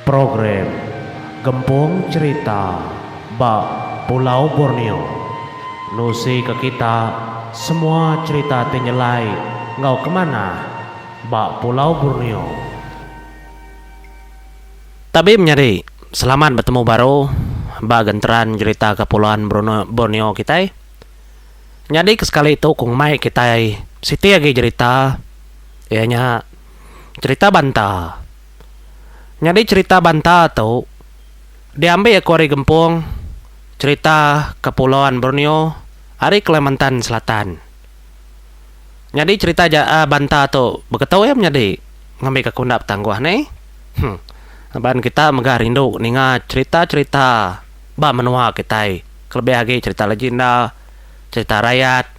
Program Gempung Cherita ba Pulau Borneo nusi ke kita semua cherita ti nyelai enggau ke manah ba Pulau Borneo. Tabi menyadi, selamat betemu baru ba genteran jerita Kepulauan Borneo kitai. Nyadi ke sekali tu ku ngemai kitai siti agi jerita iya nya jerita banta. Nyadi cherita banta tu diambi aku ari gempung cherita Kepulauan Borneo ari Kalimantan Selatan. Nyadi cherita banta tu beketu iya menyadi ngambika ku enda betangguh neh. Laban kita mega rindu ninga cherita-cherita ba menua kitai kelebih agi cherita legenda, cherita rayat.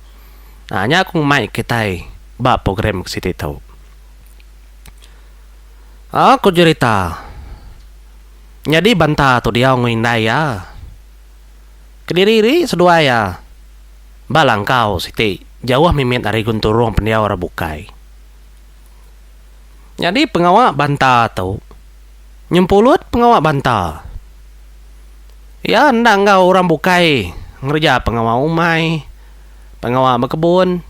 Aa nya ku ngemai kitai ba program ke siti tu. Aa ku jerita nyadi banta tu diau enggau indai iya. Kediri ri seduai iya ba langkau siti jauh mimit ari genturung pendiau orang bukai. Nyadi pengawa banta tu nyempulut pengawa banta. Iya enda enggau orang bukai ngereja pengawa umai, pengawa bekebun.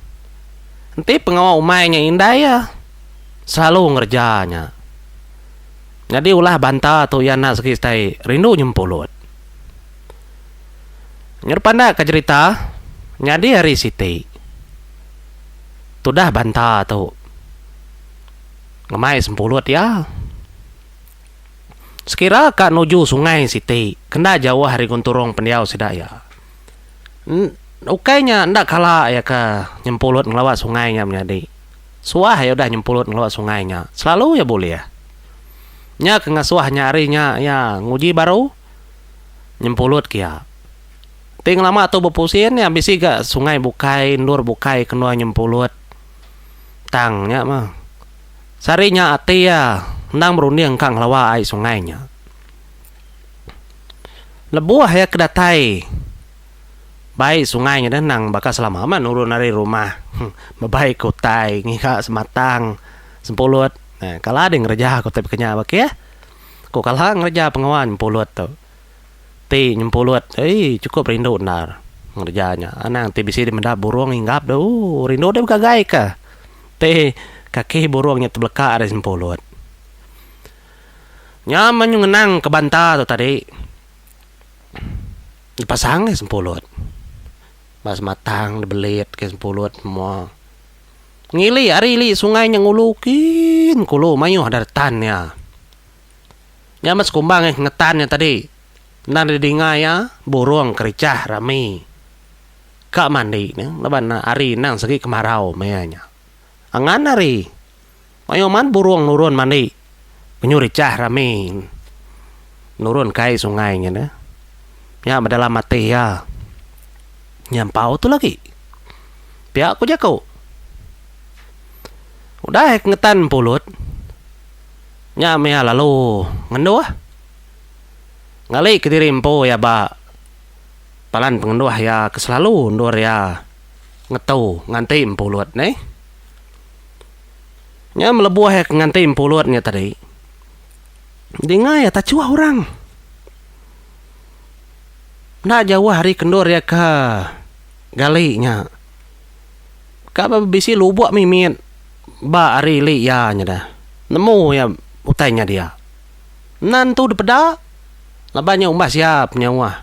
Enti pengawa umai nya indai iya selalu ngereja nya. Nyadi ulah banta tu iya enda segi setai rindu nyempulut. Nyadi pandak ka jerita nyadi hari siti tudah banta tu ngemai sempulut iya. Sekira ka nuju sungai siti kenda jauh ari genturung pendiau sida iya. Ukai nya enda kala iya ke nyempulut ngelawa sungai nya menyadi. Suah iya udah nyempulut ngelawa sungai nya. Selalu iya bulih. Nya ke ngasuh nya ari nya iya nguji baru nyempulut ke iya. Ti ngelama tu bepusin iya bisi ga sungai bukai endur bukai ke endur nyempulut. Tang nya mah. Sehari nya ati iya endang berunding ka ngelawa ai sungai nya. Lebuh iya ke datai bai sungai nya deh endang baka selama mah nurun ari rumah bebai ke utai ngiga sematang sempulut. Kala deh ngereja ku utai baka nya ba kih. Ku kala ngereja pengawa nyempulut tu. Ti nyempulut eii chukup rindu endar ngereja nya. Anang ti bisi meda burung inggap deh ooh rindu deh begagai ka. Ti kaki burung nya tebeleka ari sempulut. Nya meh nyu ngenang ke banta tu tadi dipasang ai sempulut. Ba sematang dibelit ke sempulut semua. Ngili ari ili sungai nya ngulu kin kulu mayuh da retan iya. Nya meh sekumbang eh ngetan nya tadi. Endang didinga iya burung kerichah rami ka mandi ne laban hari endang segi kemarau maya nya. Angan hari mayuh amat burung nurun mandi penyu richah rami nurun kai sungai nya neh. Nya meh dalam ati iya nyampau tu lagi. Pia ku jaku. Udah eh ngetan pulut. Nya mih iya lalu ngenduh. Ngali kediri empu iya ba palan pengenduh iya ke selalu endur iya ngetu nganti empulut neh. Nya melebuh iya ke nganti empulut nya tadi dinga iya tachuh orang. Enda jauh ari ke endur iya ke gali nya. Ka ba bisi lubok mimit ba ari ili iya nya dah. Nemu iya utai nya dia. Enda nentu dipeda laban nya umbas iya penyauh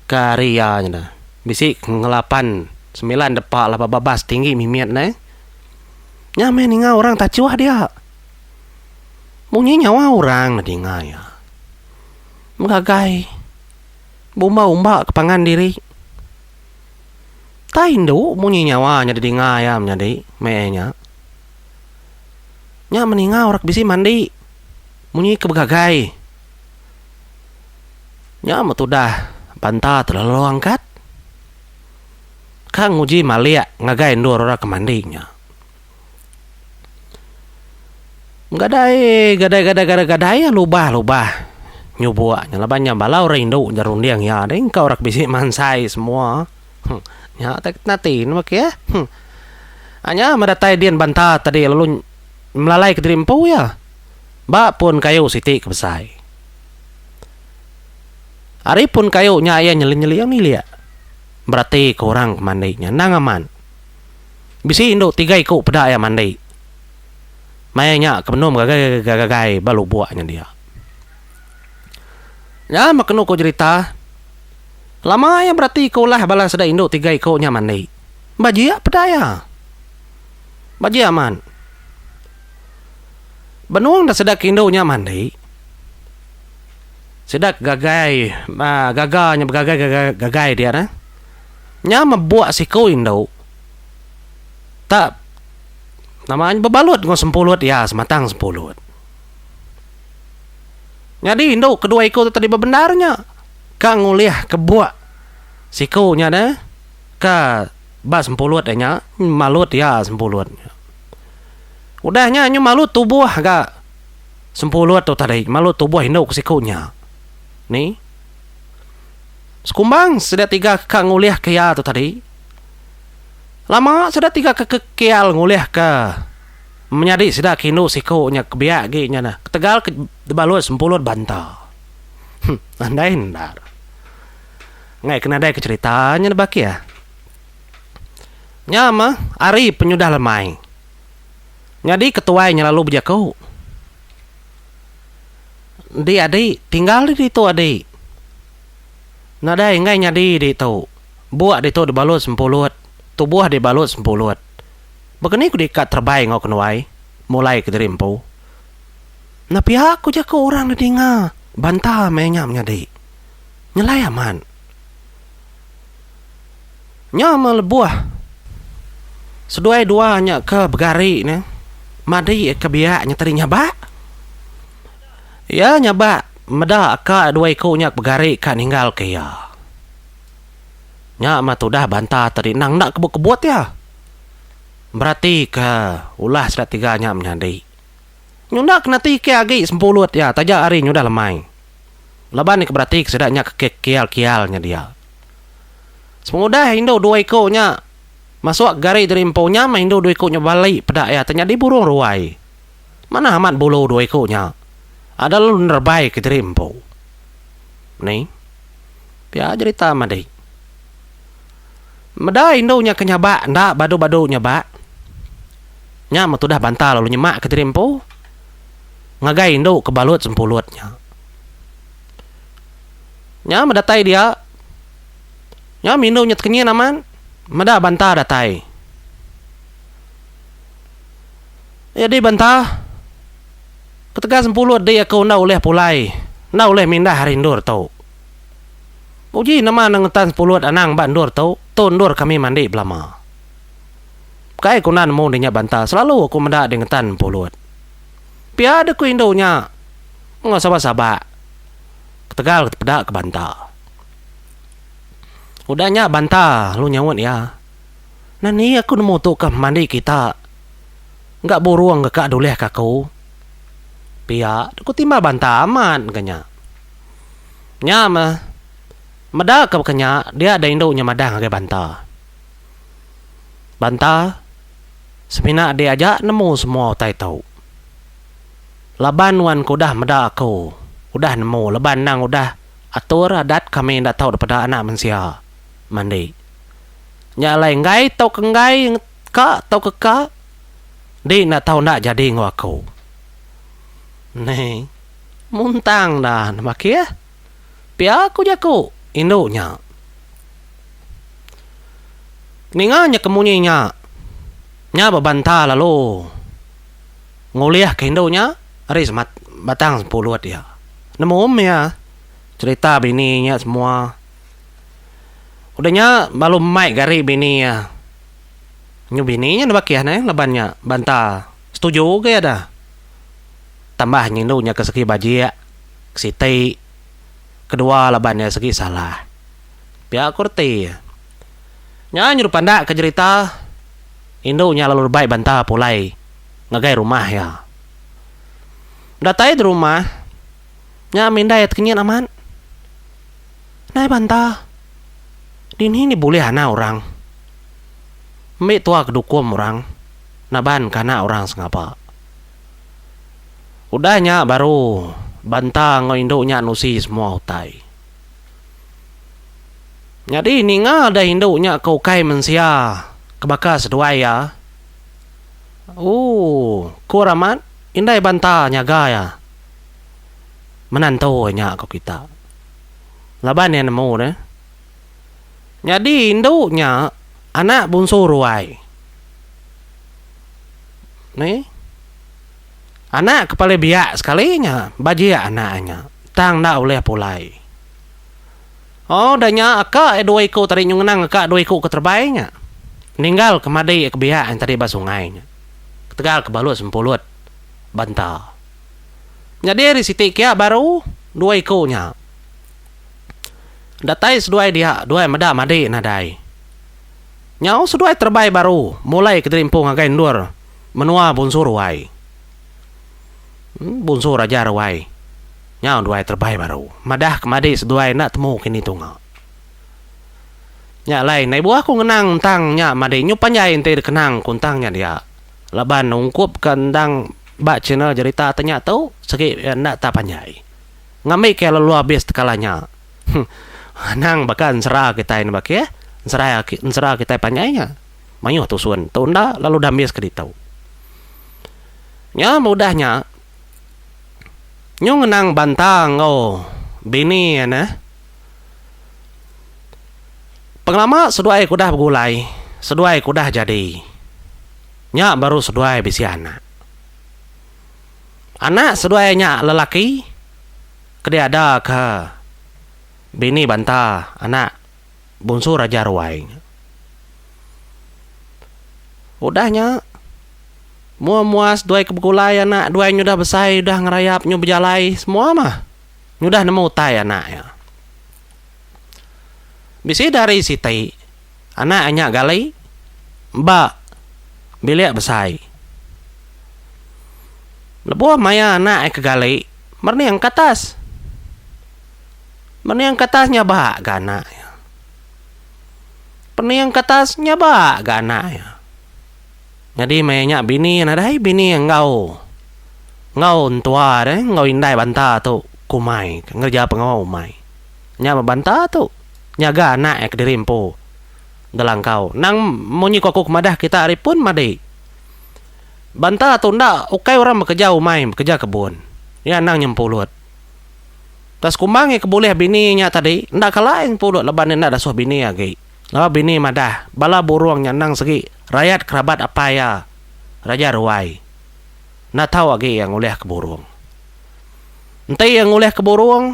ke ari iya nya dah. Bisi ngelapan semilan depa laban babas tinggi mimit ne. Nya meh ninga orang tachuh dia. Munyi nyawa orang ne dinga iya. Megagai beumba-umba ke pangan diri. Tai indu munyi nyawa nya didinga iya menyadi meh nya. Nya meninga orang ke bisi mandi munyi ke begagai. Nya meh tudah banta telalu angkat ka nguji malik ngagai endur orang ke mandi nya. Gadai gadai gadai gadai gadai iya lubah lubah nyubuk nya laban nya bala orang indu nya runding iya deh engka orang ke bisi mansai semua. Nya tai kena ati ne baka iya. Nya meh datai din banta tadi lalu melalai kediri empu iya. Ba pun kayu siti ke besai. Ari pun kayu nya iya nyeling-nyeling nilik berati ke orang ke mandi nya endang amat. Bisi indu tiga iku peda iya mandi. Maya nya ke benung begagai-gagai ba lubuk nya dia. Nya meh kenu ku jerita. Lama iya berati ke ulah bala sida indu tiga iku nya mandi. Bajik peda iya. Bajik amat. Benung da sida ke indu nya mandi. Sida ke gagai gaga nya begagai gagai dia neh. Nya mebuk siku indu tak nama nya bebalut enggau sempulut iya sematang sempulut. Nyadi indu kedua iku tu tadi bebendar nya ka ngulih ke buk siku nya neh ka ba sempulut iya nya malut iya sempulut nya. Udah nya nyu malut tubuh ga sempulut tu tadi malut tubuh indu ke siku nya. Ni. Sekumbang sida tiga ke ka ngulih ke iya tu tadi. Lama sida tiga ke kekial ngulih ke menyadi sida ke indu siku nya ke biak agi nya nah ketegal ke dibalut sempulut banta. Huh andai endar. Enggai ke nadai ke cherita nya debakih. Nya meh ari penyudah lemai. Nyadi ketuai nya lalu bejaku. Enti adi tinggal di ditu adi. Nadai enggai nyadi ditu. Buk ditu dibalut sempulut, tubuh dibalut sempulut. Baka ni ku deka terebai enggau kenuai mulai kediri empu. Enda pia ku jaku orang da dinga banta meh nya menyadi. Nyelai amat. Nya meh lebuh seduai dua nya ke begari ne madi ke biak nya tadi nyabak. Iya nyabak meda aka dua iku nya ke begari ka ninggal ke iya. Nya meh tudah banta tadi endang enda kebut-kebut iya. Berati ke ulah sida tiga nya menyadi. Nyunda ke nati ke agi sempulut iya taja hari nyudah lemai. Laban iya ke berati ke sida nya ke kial-kial nya dia. Sepengudah indu dua iku nya masuk gari diri empu nya meh indu dua iku nya bali peda iya te nyadi burung ruai. Manah amat bulu dua iku nya. Ada lalu nerebai ke diri empu. Ni. Pia jerita madi. Meda indu nya ke nyabak enda badu-badu nyabak. Nya meh tudah banta lalu nyemak ke diri empu ngagai indu ke balut sempulut nya. Nya meh datai dia. Nya mindu nya tekenyit amat meda banta datai. Nyadi banta ketegal sempulut di aku enda ulih pulai, enda ulih mindah ari endur tu. Uji nama ne ngetan sempulut anang ba endur tu, tu endur kami mandi belama. Kai ku enda nemu di nya banta selalu aku meda di ngetan empulut. Pia deh ku indu nya enggau sabak-sabak ketegal tepeda ke banta. Udah nya banta lalu nyaut iya, Nani aku nemu tu kah mandi kita ga burung ga ka dulih ka aku. Pia ku timbal banta amat ga nya. Nya meh meda ka baka nya dia da indu nya madah ngagai banta. Banta semina dia aja nemu semua utai tu. Laban nuan ke udah meda aku udah nemu laban endang udah Atur adat kami enda tau dipeda anak mensia mandi. Nya alai enggai tauka enggai ka tauka ka di enda tau enda jadi enggau aku. Neh muntang da ne bakih. Pia ku jaku indu nya. Ninga nya ke munyi nya, nya bebanta lalu ngulihka indu nya ari batang sempulut iya. Nemu mih cherita bini nya semua. Udah nya balu mai gari bini iya. Nyu bini nya nebakih neh laban nya banta setuju ga iya dah. Tambah nyindu nya ke segi bajik, ke siti, kedua laban iya segi salah. Pia ku reti iya. Nya nyuruh pandak ke jerita indu nya lalu rebai banta pulai ngagai rumah iya. Datai di rumah, nya mindai tekenyit amat. Ndai banta. Dini ni bulih anak orang. Mbi tua ke dukum orang naban ke anak orang sengapa. Udah nya baru Banta enggau indu nya nusi semua utai. Nyadi ninga deh indu nya ke ukai mensia ke baka seduai iya. Ooh, kur amat indai Banta nyaga iya. Menantu iya nya ku kita. Laban iya nemu deh. Nyadi indu nya anak bunsu ruai. Nih. Anak ke paling biak sekali nya bajik anak nya tang enda ulih pulai. Oh udah nya aka iya dua iku tadi nyu ngenang aka dua iku ke terebai nya. Ninggal ke madi ke biak nya tadi ba sungai nya. Ketegal ke balut sempulut banta. Nyadi ari siti kia baru dua iku nya. Datai seduai dia duai meda madi nadai. Nyau seduai terebai baru mulai kediri empu ngagai endur menua Bunsu Ruai. Bunsu Raja Ruai nyau duai terebai baru madah ke madi seduai enda temu kini tunga. Nya alai ndai buah ku ngenang entang nya madi nyu panjai enti dikenang ku entang nya dia laban ungkup ke endang ba channel jerita te nya tu sigi enda tak panjai. Ngambi ke lalu abis tekala nya. Anang baka ensera kitai ne baka ensera ensera kitai panjai nya. Mayuh tusun tu enda lalu dah ambis ke ditu. Nya meh udah nya nyu ngenang banta enggau bini iya neh. Pengelama seduai ke udah begulai, seduai ke udah jadi. Nya baru seduai bisi anak. Anak seduai nya lelaki ke diada ke bini banta anak Bunsu Raja Ruai nya. Udah nya, mua-mua seduai ke begulai anak duai nya udah besai udah ngerayap nyu bejalai semua mah nyudah nemu utai anak iya. Bisi da hari siti, anak iya nya gali ba bilik besai. Lebuh maya anak iya ke gali, merening ke atas. Mening ke atas nyabak ga anak iya. Pening ke atas nyabak ga anak iya. Nyadi maya nya bini nadai bini enggau enggau entua deh enggau indai banta tu ke umai ngereja pengawa umai. Nya meh banta tu nyaga anak iya kediri empu delangkau. Nang munyi ku aku ke madah kita ari pun madi. Banta tu enda ukai orang bekereja umai bekereja kebun. Iya endang nyempulut. Tang sekumbang iya ke bulih bini nya tadi, enda kala iya ngempulut laban iya enda dasuh bini agi. Laban bini madah, bala burung nya endang segi rayat kerabat apai iya, Raja Ruai. Enda tau agi iya ngulihka burung. Enti iya ngulihka burung,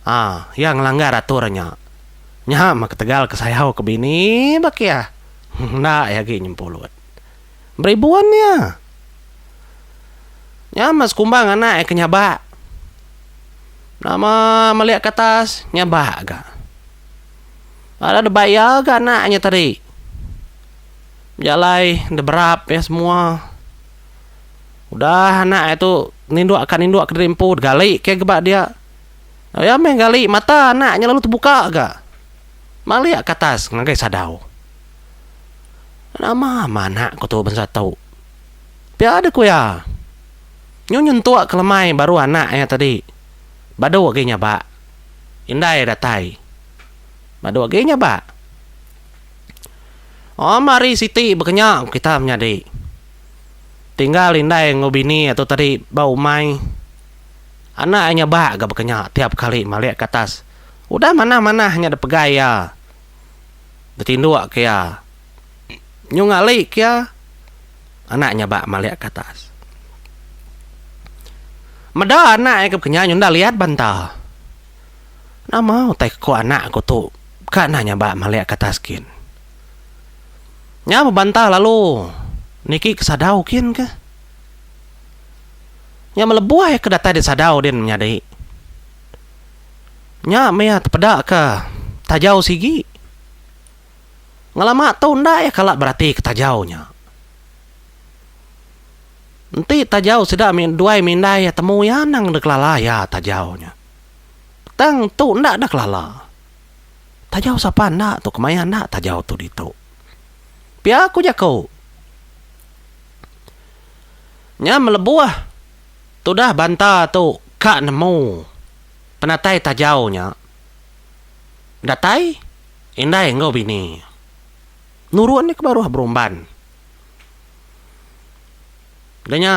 aa iya ngelanggar atur nya. Nya meh ketegal ke sayau ke bini ba kiah. Enda iya agi nyempulut. Beribun iya. Nya meh sekumbang anak iya ke nyabak. Nama melik ke atas nyabak ga. Ada debai iya ga anak nya tadi. Bejalai deberap iya semua. Udah anak iya tu ninduk ka ninduk kediri empu gali ke ga ba dia. Iya meh gali mata anak nya lalu tebuka ga. Malik ke atas ngagai sadau. Nama meh anak ku tu bansa tu. Pia deh ku iya. Nyu nyentuk ke lemai baru anak iya tadi badu agi nyabak. Indai datai. Badu agi nyabak. Om hari siti bekenya ku kita menyadi. Tinggal indai enggau bini iya tu tadi ba umai. Anak iya nyabak ga bekenya tiap kali malik ke atas. Udah manah-manah nya dipegai iya. Betinduk ke iya. Nyu ngali ke iya. Anak nyabak malik ke atas. Meda anak iya ke bekenya nyunda liat banta. Nama utai ke ko anak ku tu ka enda nyabak malik ke atas kin. Nya bebantah lalu niki ke sadau kin ke. Nya melebuh iya ke datai di sadau din menyadi. Nya meh iya tepeda ke tajau sigi. Ngelama tu enda iya kala berati ke tajau nya. Enti tajau sida duai mindai iya temu iya anang deka kelala iya tajau nya. Tang tu enda deka kelala. Tajau sapa enda tu kemaya enda tajau tu ditu. Pia ku jaku. Nya melebuh. Tudah banta tu ka nemu penatai tajau nya. Datai indai enggau bini. Nurun iya ke baruh berumban. Udah nya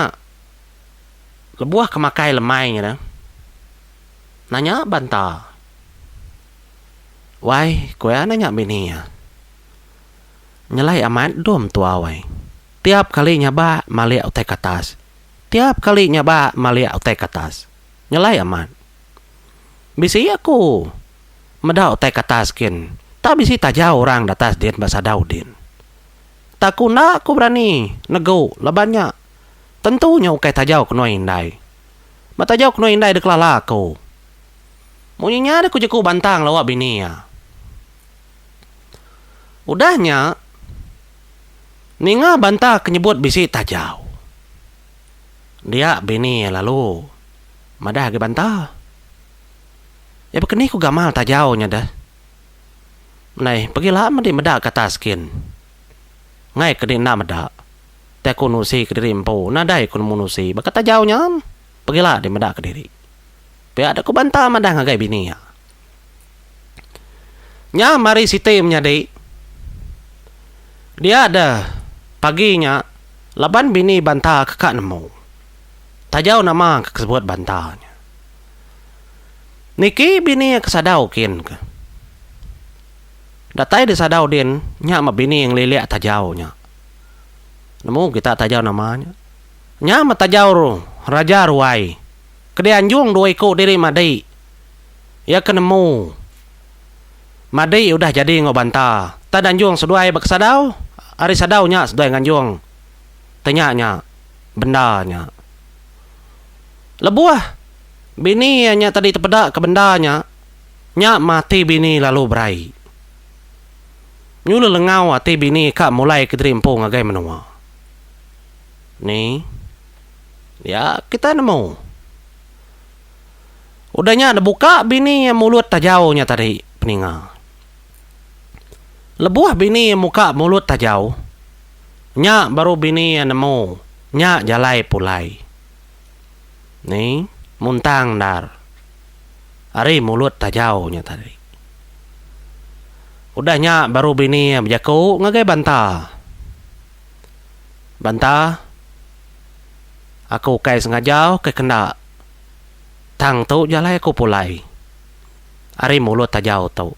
lebuh ke makai lemai nya dah nanya banta. Wai ku iya nanya bini iya. Nyelai amat dom tua wai. Tiap kali nyabak malik utai ke atas. Tiap kali nyabak malik utai ke atas. Nyelai amat. Bisi aku meda utai ke atas kin. Tak bisi tajau orang datas din ba sadau din. Tak aku enda aku berani negu laban nya tentu nya ukai tajau kenoi indai. Ba tajau kenoi indai dikelala aku. Munyi nya deh ku jeku bantang lawa bini iya. Udah nya, ninga banta ke nyebut bisi tajau. Dia bini iya lalu madah agi banta. Iya bekeni ku gamal tajau nya deh. Ndai pegila meh di meda ke atas kin. Ngai ke di enda meda. Tai aku nusi kediri empu nadai ku nemu nusi baka tajau nya pegila di meda kediri. Pia deh ku banta madah ngagai bini iya. Nya mari siti menyadi. Dia deh pagi nya laban bini banta ke ka nemu. Tajau nama ke sebut banta nya. Niki bini ke sadau kin ke. Datai di sadau din nya meh bini ngelilik tajau nya. Nemu kita tajau nama nya. Nya meh tajau raja ruai ke dianjung dua iku diri madi. Iya ke nemu. Madi udah jadi enggau banta. Tang danjung seduai ba kesadau, ari sadau nya seduai nganjung tenya nya, benda nya. Lebuh bini iya nya tadi tepeda ke benda nya, nya mah ati bini lalu berai. Nyu lelengau ati bini ka mulai kediri empu ngagai menua. Ni, dia kitai nemu. Udah nya dibuka bini iya mulut tajau nya tadi peninga. Lebuh bini iya muka mulut tajau, nya baru bini iya nemu nya jalai pulai. Ni muntang endar ari mulut tajau nya tadi. Udah nya baru bini iya bejaku ngagai Banta. Banta, aku ukai sengaja ukai kenda. Tang tu jalai aku pulai ari mulut tajau tu.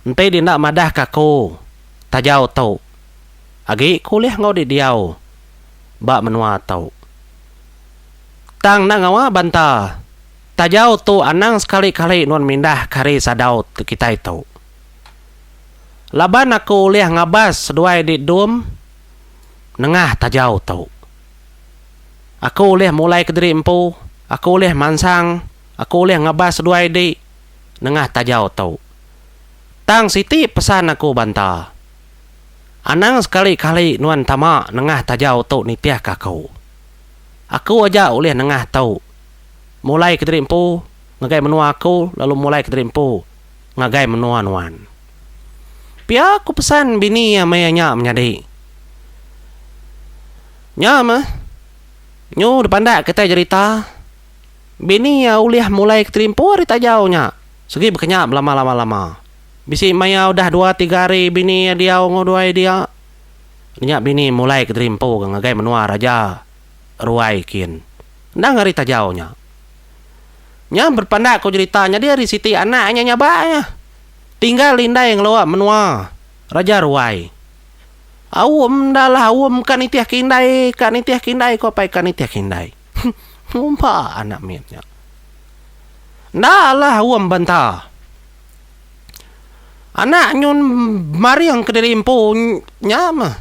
Enti di enda madah ka aku tajau tu agi ku ulih enggau di diau ba menua tu. Tang enda ngawa banta tajau tu anang sekali kali nuan mindah ke ari sadau kitai tu. Laban aku ulih ngabas seduai di dum nengah tajau tu. Aku ulih mulai kediri empu, aku ulih mansang, aku ulih ngabas seduai di nengah tajau tu. Tang siti pesan aku banta. Anang sekali-kali nuan tama nengah tajau tu nitihka aku. Aku aja ulih nengah tu. Mulai kediri empu ngagai menua aku lalu mulai kediri empu ngagai menua nuan. Pia ku pesan bini iya maya nya menyadi. Nya meh. Nyu dipandak kitai jerita. Bini iya ulih mulai keterimpu ari tajau nya. Segi bekenya belama lama lama. Bisi maya udah dua tiga hari bini iya diau enggau duai dia. Nya bini mulai keterimpu ga ngagai menua raja ruai kin. Endang ari tajau nya. Nya berpandak ku jerita nyadi ari siti anak nya nyabak nya. Tinggal indai ngeluak menua raja ruai. Aum enda lah aum ka nitih ke indai ka nitih ke indai ku apai ka nitih ke indai. Ngumpa anak mit nya. Enda lah aum benta. Anak nyun maring kediri empu nya meh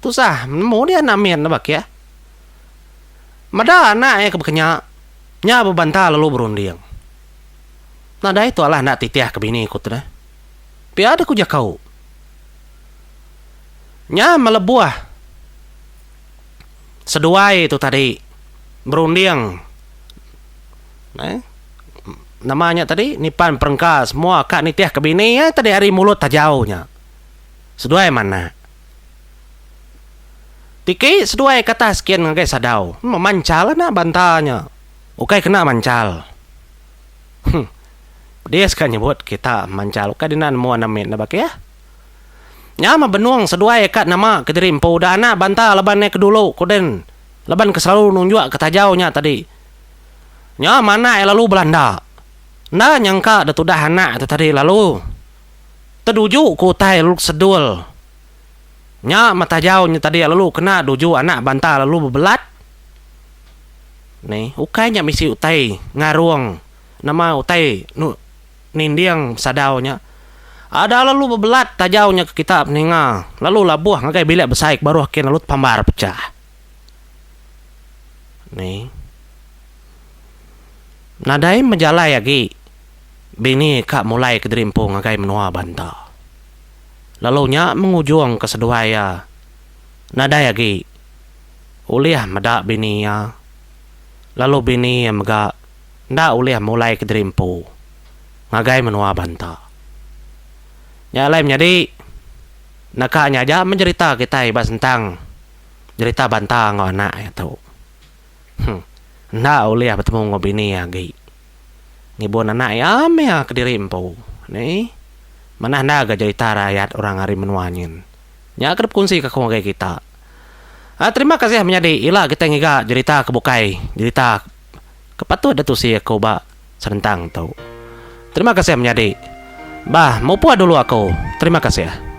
tusah nemu dia anak mit ne bakih. Meda anak iya ke bekenya nya bebanta lalu berunding. Nadai tu alah enda titih ke bini ku tu deh. Pia deh ku jaku. Nya melebuh seduai tu tadi berunding eh nama nya tadi nipan perengka semua ka nitih ke bini iya tadi ari mulut tajau nya. Seduai manah. Tiki seduai ke atas kin ngagai sadau. Manchal anak banta nya. Ukai kena manchal. Huh. Pedis ka nyebut kita manchal ukai dina nemu anak mit ne baka iya. Nya mah benung seduai ka nama kediri empu udah anak banta laban iya ke dulu ku den laban ke selalu nunjuk ke tajau nya tadi. Nya mah anak iya lalu belanda. Enda nyangka da tudah anak tu tadi lalu teduju ku utai lalu sedul. Nya mah tajau nya tadi lalu kena duju anak banta lalu bebelat. Ni, ukai nya bisi utai ngarung nama utai nu ninding sadau nya. Ada lalu bebelat tajau nya ke kita peninga lalu labuh ngagai bilik besai ke baruh kin lalu tepambar pechah. Ni. Nadai mejalai agi bini ka mulai kediri empu ngagai menua banta. Lalu nya mengujungka seduai iya nadai agi ulih meda bini iya, lalu bini iya mega enda ulih mulai kediri empu ngagai menua Banta. Nya alai menyadi naka nya aja men jerita kitai ba sentang jerita Banta enggau anak iya tu. Huh enda ulih betemu enggau bini iya agi. Ngibun anak iya meh iya kediri empu. Ni. Manah enda ga jerita rayat orang ari menua nyin. Nya ke dipekunsi ka aku ngagai kita. Aa terima kasih menyadi ila kitai ngiga jerita ke bukai jerita ke patut ditusi aku ba senentang tu. Terima kasih menyadi. Bah mupuk dulu aku. Terima kasih.